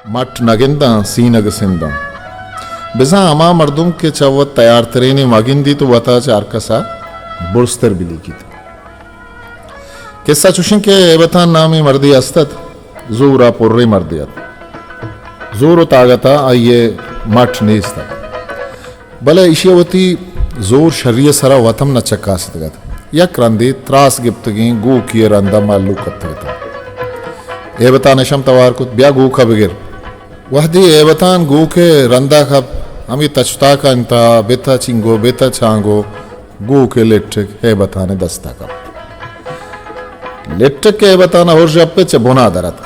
مٹ نہ گنداں، سینگ سنداں۔ بزاں ہما مردم کہ چہ وت تیارترینیں مہ گندیت و وتا چہ ہر کسا برزتر بلیکیت۔ کسہ چوشیں کہ ہیبتان نامیں مردے است ات، زورا پریں مردے ات۔ زور و تاگتا آئی ء مٹ نیست ات۔ بلے ایشی ء وتی زور شری ء سرا وت ہم نہ چکاستگ ات۔ یک رندے تراس گپتگیں گوکے ء رندا مہلوک کپتگ اتاں۔ ہیبتان اش ہم توار کت، بیا گوک ء بگر۔ وہدے ہیبتان گوک ء رندا کپ، ہمے تچتاکانی تہا بتہ چنگو، بتہ چانگو، گوک ء لٹک ہیبتان ء دستا کپت۔ لٹک کہ ہیبتان ء ہرژ اپت چہ بنا در اتک۔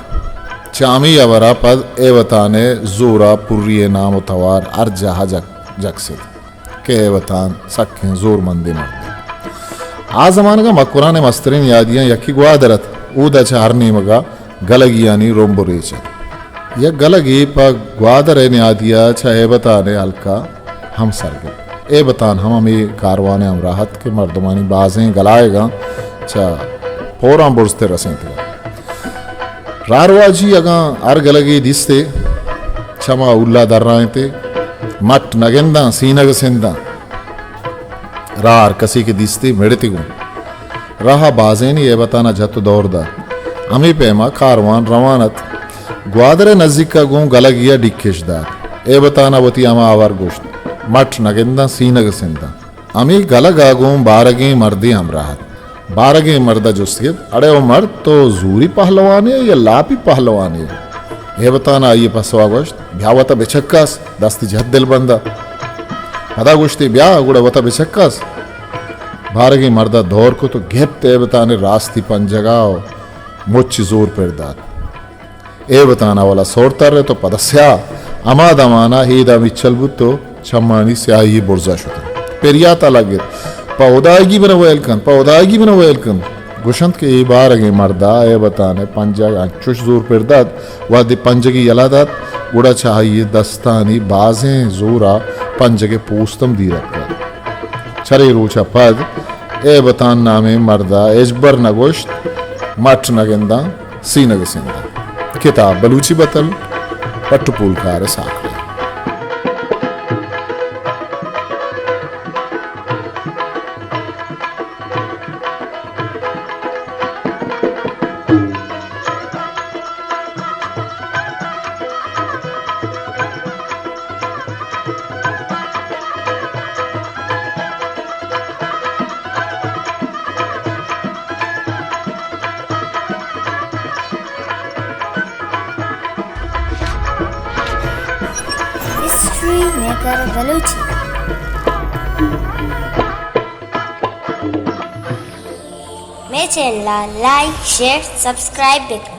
چہ ہمے ہبرا پد ہیبتان ء زورا پری ء نام و توار ہر جاہ ء جک، جکست کہ ہیبتان سکیں زورمندیں مردے۔ آ زمانگ ء مکران ء مستریں نیادیاں یکے گوادر ات۔ اودا چہ ہر نیمگ ء گلگیانی رمب و ریچ ات۔ یک گلگے پہ گوادر ء نیادی ء چہ ہیبتان ء ہلک ء ہمسر بوت۔ ہیبتان ہم ہمے کاروان ء ہمراہ ات کہ مردمانی بازیں گلائیگاں چہ پوراں برزتر رسینتگ ات۔ راہ رواجی اگاں ہر گلگے دیستے، چما اولا درائینتے، مٹ نہ گنداں، سینگ سنداں۔ راہ ہر کسے کہ دیستی مڑتی گوں۔ راہ ء بازینی ہیبتان ء جت و دور دات۔ ہمے پیما کاروان روان ات۔ گوادر ء نزیک ء گوں گلگی ء ڈیکش دات۔ ہیبتان ء وتی ہما ہبر گوشت، مٹ نہ گنداں، سینگ سنداں۔ ہمے گلگ ء گوں بارگیں مردے ہمراہ ات۔ بارگیں مرد ء جست گپت، اڑے او مرد، تو زوری پہلوانے یا لاپی پہلوانے؟ ہیبتان ء آئی ء پسوا گوشت، بیا وتا بچکاس، دستی جہد دلبند ء۔ پدا گوشتی، بیا گڑا وتا بچکاس۔ بارگیں مرد ء دور کت و گپت ہیبتان ء راستی پنجگ ء و مچی زور پر دات۔ ہیبتان ء ولا سور ترت و پدا سیاہ۔ ہما دمان ء ہیدا مچل بوت و چمانی سیاہی برزا شت۔ پریات ء لگت، پہ ہدائیگی بنا ویل کن، پہ ہدائیگی بنا ویل کن۔ گوشنت کہ اے بارگیں مرد ء ہیبتان ء پنجگ انچوش زور پر دات، وہدے پنجگی یلہ دات، گڑا چہ آئی ء دستانی بازیں زور ء پنجگ ء پوست ہم دیر اتکگ۔ چرے روچ ء پد ہیبتان نامیں مرد ء ہچبر نہ گوشت، مٹ نہ گنداں، سینگ سنداں۔ کتاب بلوچی بتل، پٹ و پولکار ء ساکڑے۔ History maker Balochi. مئے چینل ء لائک، شیئر، سبسکرائب بکن۔